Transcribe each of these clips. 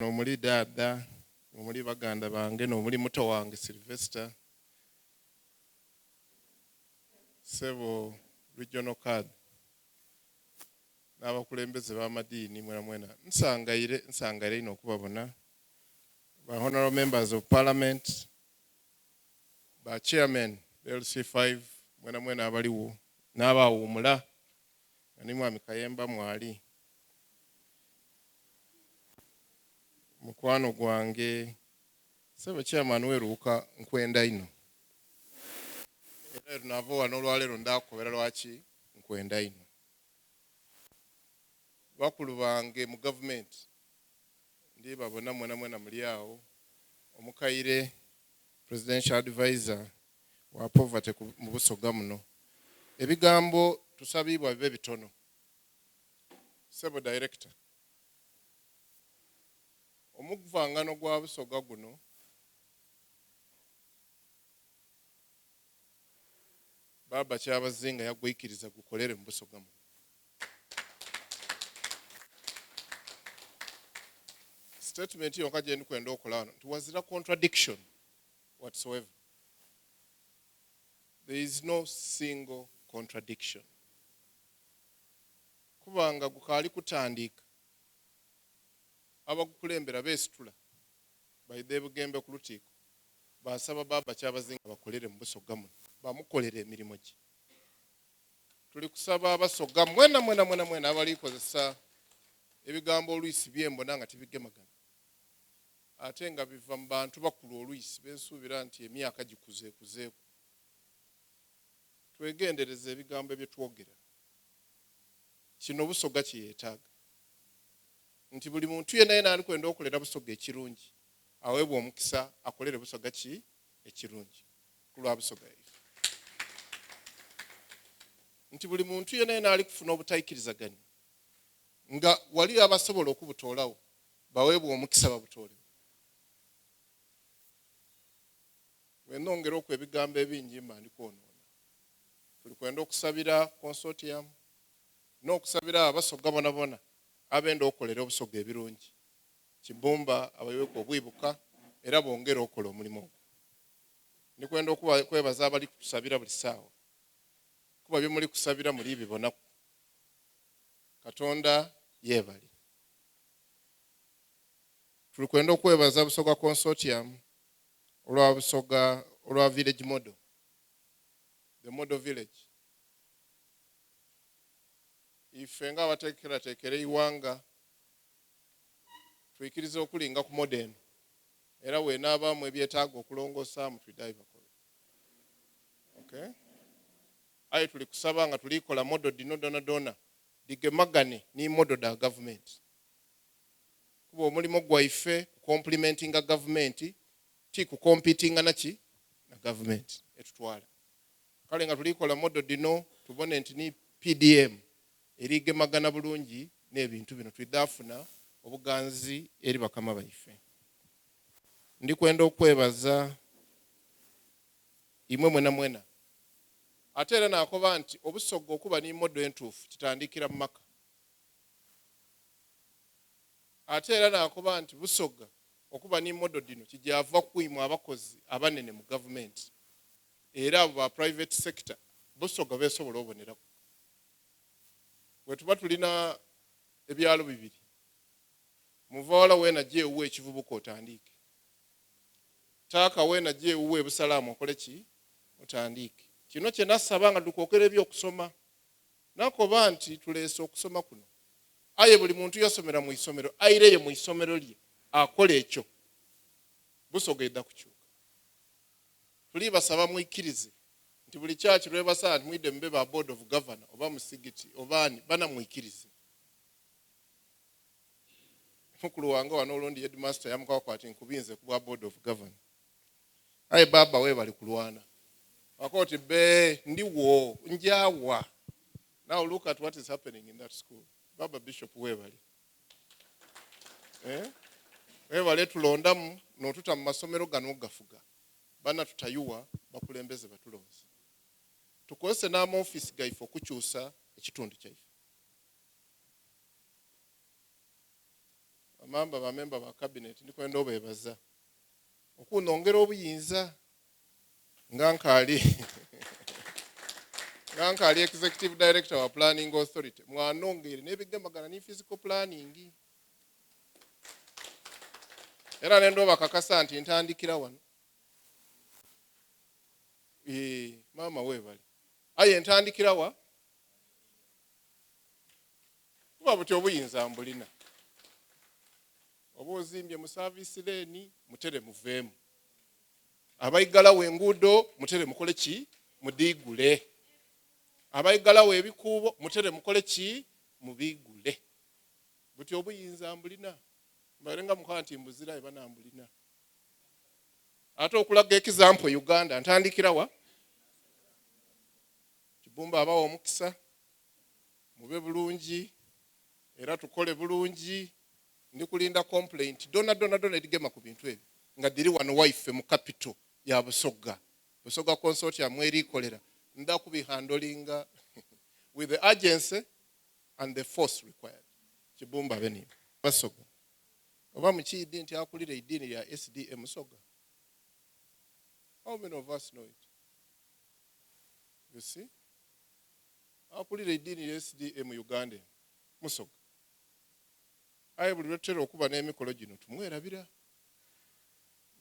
N'omuli dhaadha, n'omuli baganda bange, n'omuli muto wange Sylvester, ssebo Regional Kadhi n'abakulembeze b'amadiini mwenamwena, nsangaire, nsangaire inho okubabona. Ba Honourable Members of Parliament, ba Chairmen ba LC5 mwenamwena abaligho n'abawuumula nga ni Mwami Kayemba mwali. Mukwano gwange ssebo chairman we Luuka nkwenda inho era bwetunaava ghano olwaleero ndhakukobera lwaki nkwenda inho. Bakulu bange mu gavumenti ndi babona mwenamwena muli agho, omukaire Presidential Advisor wa Poverty mu Busoga muno. Ebigambo tusabiibwa bibe bitono. Ssebo Director, omugvangano gwa Busoga guno Bbaabba Kyabazinga yagwikiriza gukolere mu Busoga muno. Statement yonka gye ndi kwenda okola wano nti wazira contradiction whatsoever. There is no single contradiction. Kuba nga gukaali kutandiika, abagukulembera beesitula baidha e Bugembe ku Lutiiko baasaba Bbaabba Kyabazinga abakolere mu Busoga muno bamukolere emirimo gye. Tuli kusaba Abasoga mwena mwena mwena mwena abali kozesa ebigambo olwisi bye mbona nga tibigemagana ate nga biva mu bantu bakulu olwisi be nsuubira nti emyaka gikuzeekuzeeku, twegendereze ebigambo bye twogera. Kino Busoga kye yeetaaga, nti buli muntu yenayena ali kwenda okolera Busoga ekirungi aweebwe omukisa akolere Busoga ki ekirungi ku lwa Busoga yaife. Nti buli muntu yenayena ali kufuna obutaikirizagania nga waliyo abasobola okubutoolagho baweebwe omukisa babutoolegho. Bwe nongera oku ebigambo ebingi mba ndi kwonoona. Tuli kwenda okusabira consortium n'okusabira Abasoga bonabona abenda okolera Obusoga ebirungi. Kibumba abayiweku obwibuka era bongere okola omulimo ogwo. Ndi kwenda okwebaza abali kutusabira buli saawa, kuba bye muli kusabira muli bibonaku. Katonda yebale. Tuli kwenda okwebaza Busoga Consortium olwa Busoga olwa village model, the model village. Ife nga abateekerateekera eighanga twikiriza okulinga ku model eno era bw'enaabaamu ebyetaaga okulongosaamu twidha bibakobe. Okay? Aye tuli kusaba nga tuli kola model dhino dhoonadhoona dhigemagane ni model dha gavumenti. Kuba omulimo gwaife kukomplimentinga gavumenti ti kukompitinga naki na gavumenti etutwala. Kale nga tuli kola model dhino tubone nti ni PDM erigemagana bulungi n'ebintu bino twidha funa obuganzi eri bakama baife. Ndi kwenda okwebaza imwe mwenamwena. Ate era naakoba nti Obusoga okuba ni model entuufu kitandikira mu maka. Ate era naakoba nti Busoga okuba ni model dhino kijaava ku imwe abakozi abanene mu gavumenti era abo ba private sector Busoga beesobola oboneraku. Bwetuba tulina ebyalo bibiri, Muvawala weena ja ewuwo e Kivubuka otandiike. Taaka weena ja ewuwo e Busalaamu okole ki? Otandiike. Kino kye nasaba nga tuli kwogera eby'okusoma. Nakoba nti tuleese okusoma kuno. Aye buli muntu yasomera mu isomero aireyo mu isomero lye akole ekyo. Busoga eidha kukyuka. Tuli basaba mwikirize nti buli church lwebasaba nti mwidhe mube ba board of governor oba musigiti oba ani, bana mwikirize. Mukulu wange wano olundi headmaster yamukobaku ati nkubinze ku bwa board of governor. Aye baaba webale kulwana. Wakoba oti bee ndiwo njawa. Now look at what is happening in that school. Baba Bishop webale. Eh? Webale tulondamu notuta mu masomero gano gafuga. Bana tutayuwa bakulembeze batulonze. Tukozese n'amaofisi gaife okukyusa ekitundu kyaife. Bamamba ba memba ba cabinet ndi kwenda obebaza okunongera obuyinza nga nkaali nga nkaali executive director wa planning authority mwanongeire n'ebigemagana ni physical planning era nenda obakakasa nti ntandikira wano. Eeh maama webale aye ntandikira wa? Kuba buti obuyinza mbulina. Oba ozimbye mu service lane mutere muveemu. Abaigalawo enguudo mutere mukole ki? Mudhiigule. Abaigalawo ebikuubo mutere mukole ki? Mubiigule. Buti obuyinza mbulina. Mbaire nga mukoba nti mbuzira aye bana mbulina. Ate okulaga ekizampo Uganda ntandikira wa? Kibumba abawe omukisa. Mube bulungi era tukole bulungi. Ndi kulinda complaint dona dona dona edhigema ku bintu ebyo nga dhiri wano waife mu capital ya Busoga. Busoga Consortium mweri kolera ndha kubihandolinga with the urgency and the force required. Kibumba abe ni Basoga. Oba mukiidhi nti akulira eidiini lya SDA Musoga? How many of us know it? You see? Akulira eidiini lya SDA mu Uganda eno Musoga. Aye buli lwetutera okuba n'emikolo gino tumwerabira.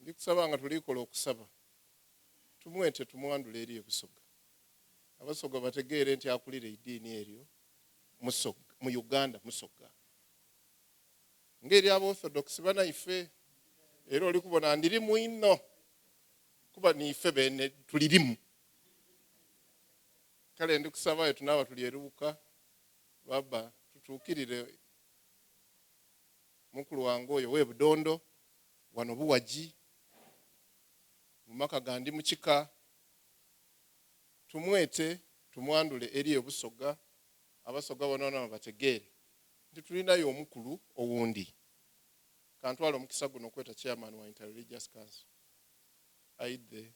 Ndi kusaba nga tuli kola okusaba tumwete tumwandhule eri e Busoga. Abasoga bategeere nti akulira eidiini eryo Musoga, mu Uganda Musoga. Nga eri Aborthodox banaife, era oli kubona ndirimu inho kuba niife beene tulirimu. Kale ndi kusaba aye tunaaba tuli e Lubuka, baba tutuukirire mukulu wange oyo ow'e Budondo, wano Buwagi, mu maka ga Ndi Mukika, tumwete tumwandhule eri e Busoga, Abasoga boonaboona bategeere nti tulinayo omukulu owundi. Kantwale omukisa guno okweta Chairman wa Inter-Religious Council aidhe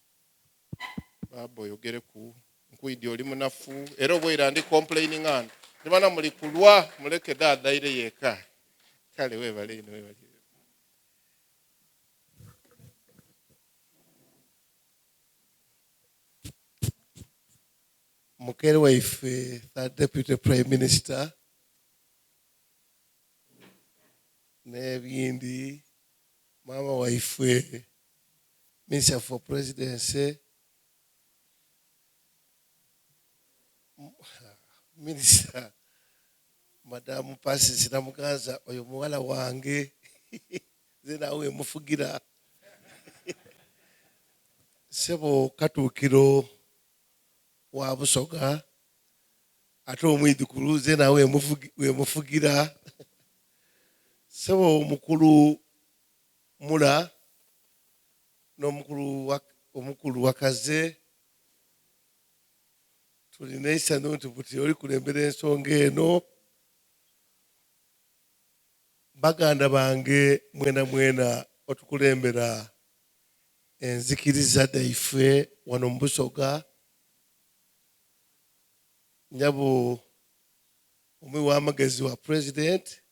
Baaba oyogereku. Nkwidhi oli munafu era obweira ndi complaininga ghano nti bana muli kulwa muleke dhaadha aireyo eka. Kale webale inho webale. Mukere waife Third Deputy Prime Minister n'ebindi, maama waife Minister for Presidency, Minister Madam Persis Namuganza oyo muwala wange nze nawe wemufugira sebo Katuukiro wa Busoga ate omwidhukulu zeena wemufugira. Ssebo omukulu Mula n'omukulu omukulu Wakaze tulina eisanhu nti buti oli kulembera ensonga eno. Baganda bange mwena mwena otukulembera enzikiriza dhaife wano mu Busoga, nyabo omwi w'amagezi wa President,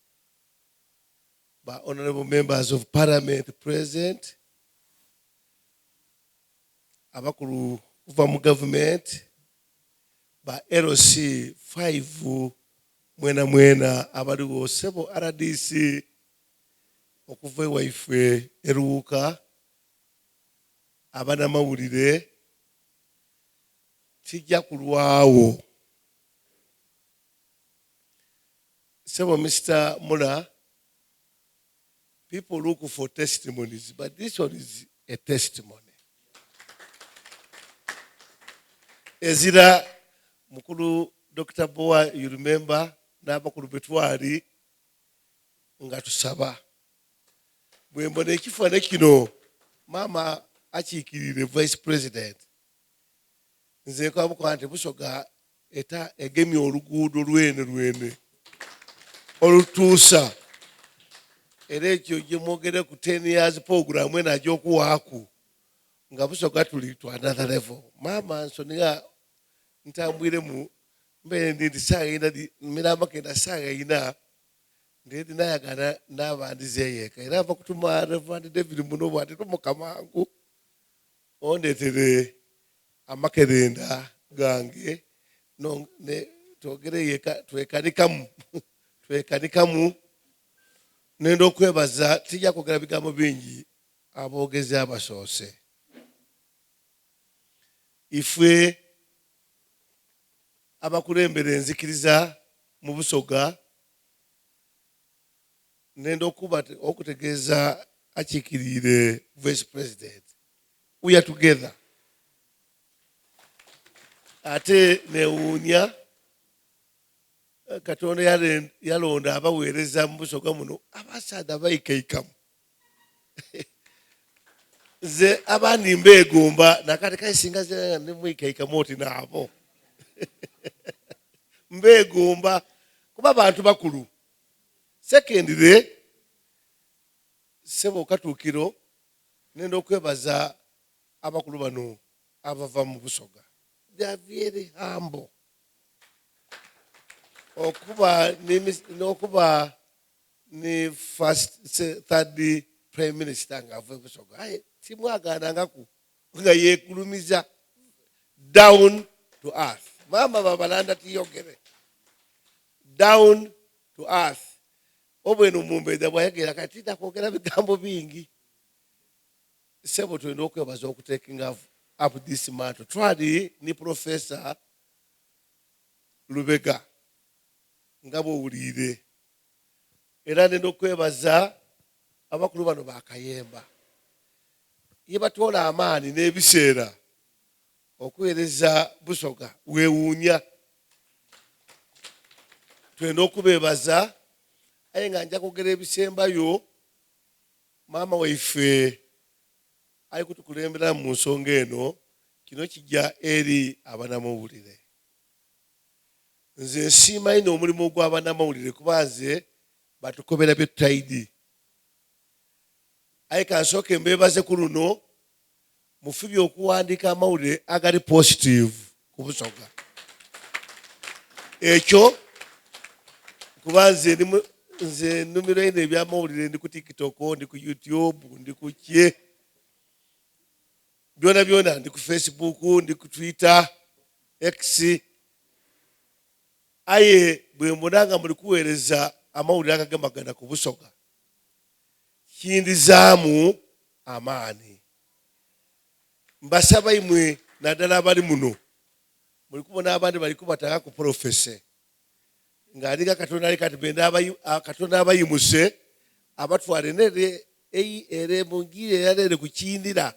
ba Honourable Members of Parliament present, abakulu kuva mu Gavumenti, ba LC 5 mwena mwena abaligho, ssebo rdc okuva ewaifwe e Luuka, abanamawulire, tija kulwagho. Ssebo Mister Mula, people look for testimonies but this one is a testimony. Ezira mukulu Dokita Bowa you remember n'abakulu betwali nga tusaba. Bwembona ekifanhe kino maama akiikiriire vice president nze nkoba nti Busoga eta egemye oluguudo lwene lwene olutuusa era ekyo gyemwogereku 10 years program eno aja okuwaaku nga Busoga tuli to another level. Maama nsonigha ntambwiremu mbeere ndi nti saawa ina miramba kenda saawa ina. Ndidhi nayagana naaba ndhizeeyo eka era nva kutuma Rev. David Munobo ati tumuka mangu ondeetere amakerenda gange twogereyo eka twekanikamu twekanikamu. Nenda okwebaza tija kwogera bigambo bingi aboogezi abasoose. Ifwe abakulembera enzikiriza mu Busoga nenda okuba okutegeeza akiikiriire Vice President we are together ate newuunya Katonda yalonda abaweereza mu Busoga muno abasaadha baikaikamu nze abandi mbeegomba nakati kale singa nemwikaikamu oti naabo mbeegomba kuba bantu bakulu. Secondly, ssebo Katuukiro nenda okwebaza abakulu bano abava mu Busoga. They are very humble. Okuba n'okuba ni first third prime minister nga ava e Busoga aye timwaganangaku nga yekulumiza down to earth. Maama babalanda tiyogere down to earth. Obwene omumbejja bwayogera kati tida kwogera bigambo bingi. Ssebo twenda okwebaza okutakinga up this mantle. Twali ni Professor Lubega nga bwowuliire. Era nenda okwebaza abakulu bano ba Kayemba ye batoola amaani n'ebiseera okuweereza Busoga wewuunya. Twenda okubebaza aye nga nja kwogera ebisembayo. Maama waife ali kutukulembera mu nsonga eno, kino kija eri abanamawulire. Nze nsiima inho omulimu gw'abanamawulire kuba nze batukobera bye tutaidhi. Aye kansooke mbeebaze ku luno, mufubye okuwandiika amawulire agali positive ku Busoga. Ekyo kuba nze ndi nze nnumirwa inho ebyamawulire, ndi ku TikTok, ndi ku YouTube, ndi ku ki byonabyona, ndi ku Facebook, ndi ku Twitter, X. Aye bwembona nga muli kuweereza amawulire agagemagana ku Busoga, kindhizaamu amaani. Mbasaba imwe naddala abali muno, muli kubona abandi bali kubataghaku polofese nga ali nga Katonda ali kati benda Katonda abayimuse abatwale nere ere mungire erala ere ku kindira.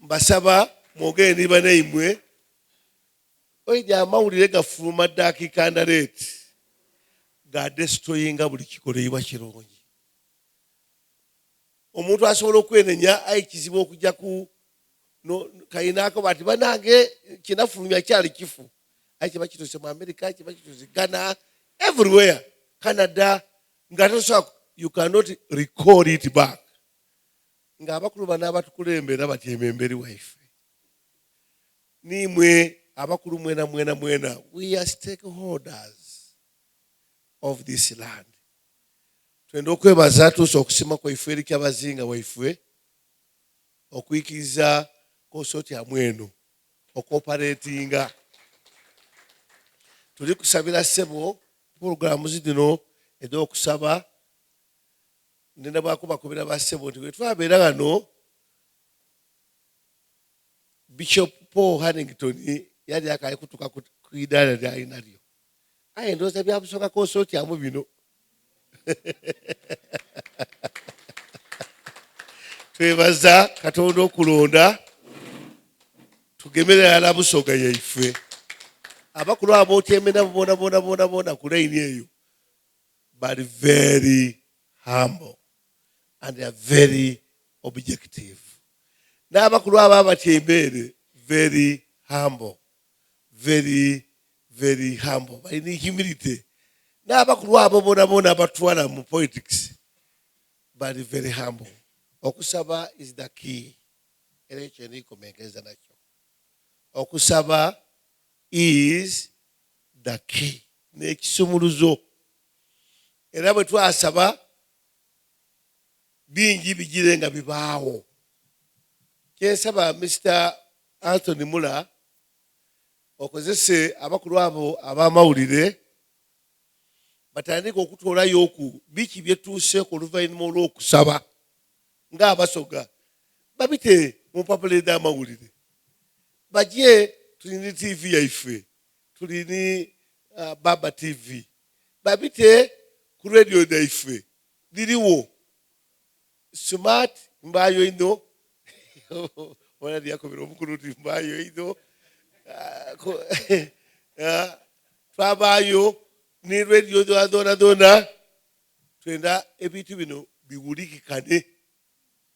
Mbasaba mwogere ni banaimwe oidhi amawulire gafuluma dakiika ndala eti ga destroyinga buli kikoleibwa kirungi. Omuntu asobola okwenenya aye kizibu okuja ku no, kaina akoba ati banange kyenafulumya kyali kifu, aye kiba kituuse mu America, kiba kituuse Ghana, everywhere, Canada, nga tosobola, you cannot recall it back. Nga abakulu bano abatukulembera batyama emberi waife, niimwe abakulu mwena mwena mwena, we are stakeholders of this land. Twenda okwebaza tuusa okusima kwaife eri Kyabazinga waifwe okwikiriza konsortiamu eno okwoperatinga. Tuli kusabira ssebo pulogulaamu dhino edh'okusaba. Ndenda bwa kubakobera ba ssebo nti bwetwabeera ghano Bishop Paul Hannington yali akaali kutuuka ku idaala lyali nalyo. Aye ndowooza bya Busoga Consortium bino. Twebaza Katonda okulonda tugemere ghalala Busoga yaife. Abakulu abo otyeme nabo bona bona bona bona ku layini eyo bali very humble and they are very objective. N'abakulu abo abatyaime ere very humble. Very very humble balina humility n'abakulu abo bonabona abatwala mu politics bali very humble. Okusaba is the key era ekyo ndikomenkeza nakyo. Okusaba is the key n'ekisumuluzo. Era bwe twasaba bingi bijire nga bibaagho. Kye nsaba Mister Anthony Mula okozese abakulu abo ab'amawulire batandike okutoolayoku biki bye tutuuseeku oluvainhuma olw'okusaba ng'Abasoga babite mu mpapula edh'amawulire. Baje tuli ni tiivi yaife, tuli ni Baba TV, babite ku leediyo dhaife dhirigho. Smart mbaayo inho bona lyakobera omukulu nti mbaayo inho twabaayo ni radio dhoona dhoona twenda ebintu bino biwulikikane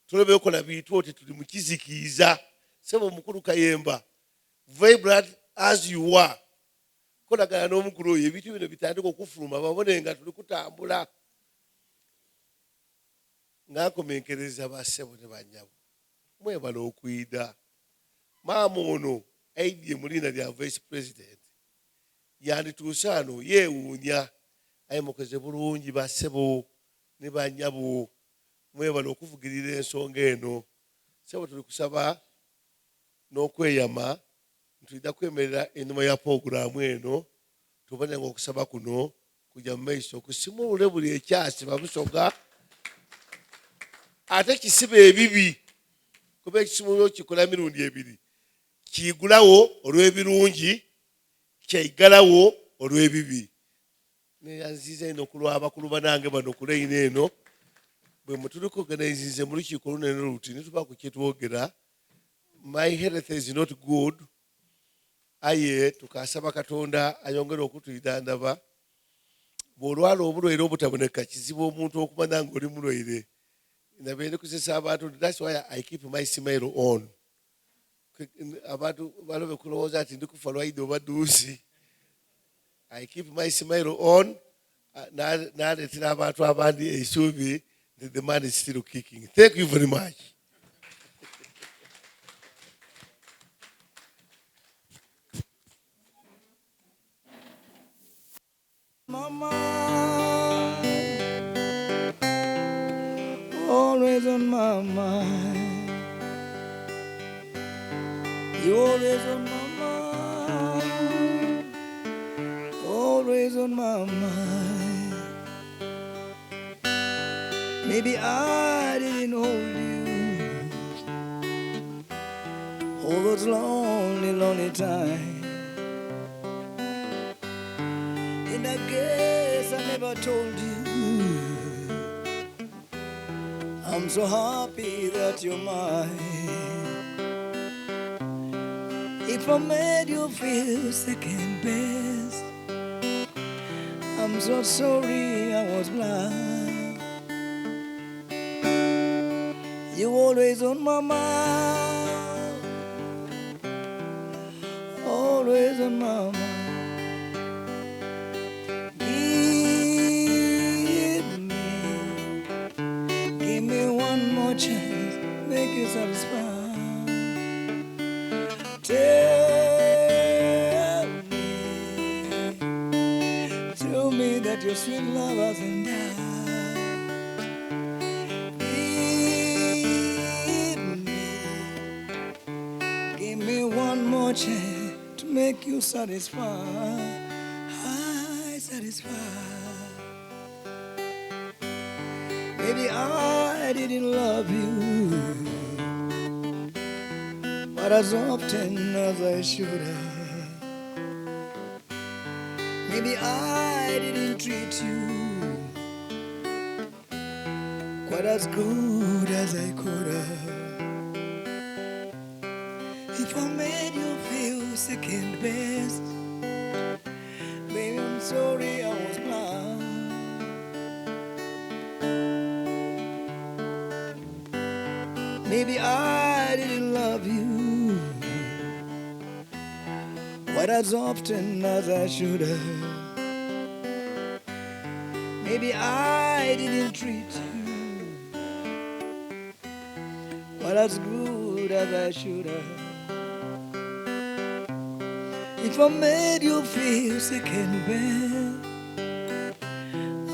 tulobe okola bintu oti tuli mu kizikiiza. Ssebo omukulu Kayemba vibrant as you are kolagana n'omukulu oyo ebintu bino bitandike okufuluma babone nga tuli kutambula. Nga nkomenkereza ba ssebo ni ba nnyabo, mwebale okwidha. Maama ono aidhye mu liina lya Vice President, yandituuse ghano yeewuunya. Aye mukoze bulungi ba ssebo ni ba nnyabo, mwebale okuvugirira ensonga eno. Ssebo tuli kusaba n'okweyama nti twidha kwemerera einhuma ya pulogulaamu eno tubone nga okusaba kuno kuja mu maiso kusimulule buli ekyasiba Busoga ate kisibe ebibi kuba ekisimululo kikola mirundi ebiri, kiigulawo olw'ebirungi kyaigalagho olw'ebibi. Neyanziiza inho ku lwa bakulu banange bano ku layini eno bwe mutulikoganaizinze mu lukiiko olunene luti ni tubaaku kye twogera. My health is not good aye tukaasaba Katonda ayongere okutwidhandhaba. Bw'olwala obulwaire obutaboneka kizibu omuntu okumanya nga oli mulwaire. Nabaire ndi kusesa abantu nti that's why I keep my smile on. Abantu balobe kulowooza nti ndi kufa lwaidhi oba duusi. I keep my smile on naleetera abantu abandi eisuubi nti the man is still kicking. Thank you very much. Mama, always on my mind. You always on my mind. Always on my mind. Maybe I didn't hold you all those lonely, lonely times. And I guess I never told you I'm so happy that you're mine. If I made you feel second best, I'm so sorry I was blind. You always on my mind, always on my mind. Give me, give me one more chance, make you satisfied. Tell me, tell me that your sweet love hasn't died. Give me, give me one more chance to make you satisfied, satisfied. Maybe I didn't love you but as often as I should have. Maybe I didn't treat you quite as good as I could have. If I made you feel second best, baby, I'm sorry I was blind. Maybe I didn't love you quite as often as I should have. Maybe I didn't treat you quite as good as I should have. If I made you feel second best,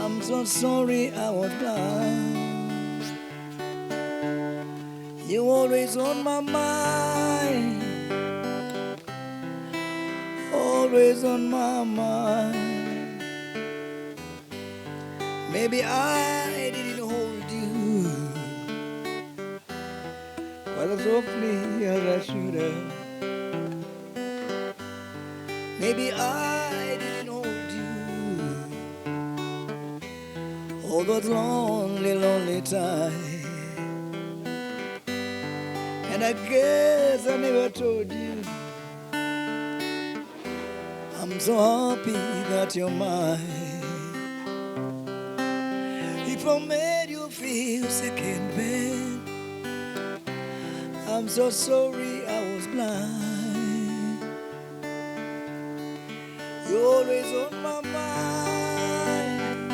I'm so sorry I was blind. You always on my mind, always on my mind. Maybe I didn't hold you quite as softly as I should have. Maybe I didn't hold you all those lonely, lonely times. And I guess I never told you I'm so happy that you're mine. If I made you feel second best, I'm so sorry I was blind. You're always on my mind,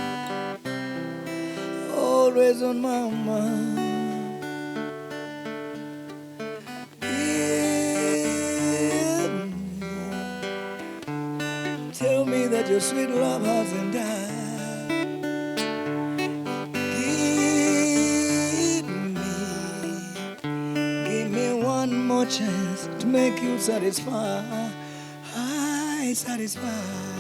always on my mind. Yeah. Tell me that your sweet love hasn't died. Give me one more chance to make you satisfied, satisfied.